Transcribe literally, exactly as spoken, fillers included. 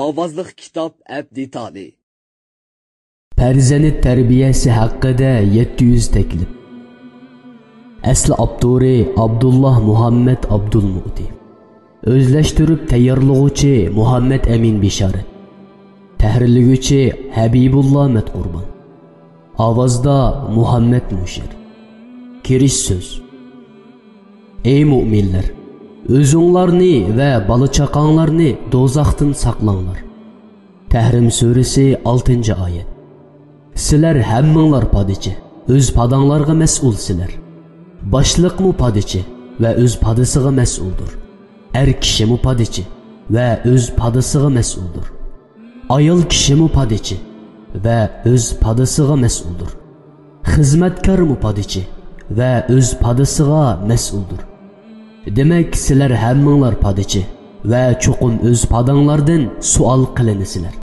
ئاۋازلىق كىتاب ئەپ دېتالى. پەرزەنت تەربىيەسى ھەققىدە يەتتە يۈز تەكلىپ. ئەسلى ئاپتورى ئابدۇللا مۇھەممەد ئابدۇلمۇئتى. ئۆزلەشتۈرۈپ تەييارلىغۇچى مۇھەممەد ئەمىن بېشارەت. تەھرىرلىگۈچى ھەبىبۇللا مەتقۇربان. ئاۋازدا مۇھەممەد مۇشىر. كىرىش سۆز. ئەي مۆمىنلەر! ئۆزۈڭلارنى ۋە بالا-چاقاڭلارنى دوزاختىن ساقلاڭلار. تەھرىم سۈرىسى، ئالتىنچى ئايەت. سىلەر ھەممىڭلار پادىچى، ئۆز پاداڭلارغا مەسئۇلسىلەر. باشلىقمۇ پادىچى ۋە ئۆز پادىسىغا مەسئۇلدۇر. ئەر كىشىمۇ پادىچى ۋە ئۆز پادىسىغا مەسئۇلدۇر. ئايال كىشىمۇ پادىچى ۋە ئۆز پادىسىغا مەسئۇلدۇر. خىزمەتكارمۇ پادىچى ۋە ئۆز پادىسىغا مەسئۇلدۇر. دېمەك، سىلەر ھەممىڭلار پادىچى ۋە چوقۇم ئۆز پاداڭلاردىن سوئال قىلىنىسىلەر.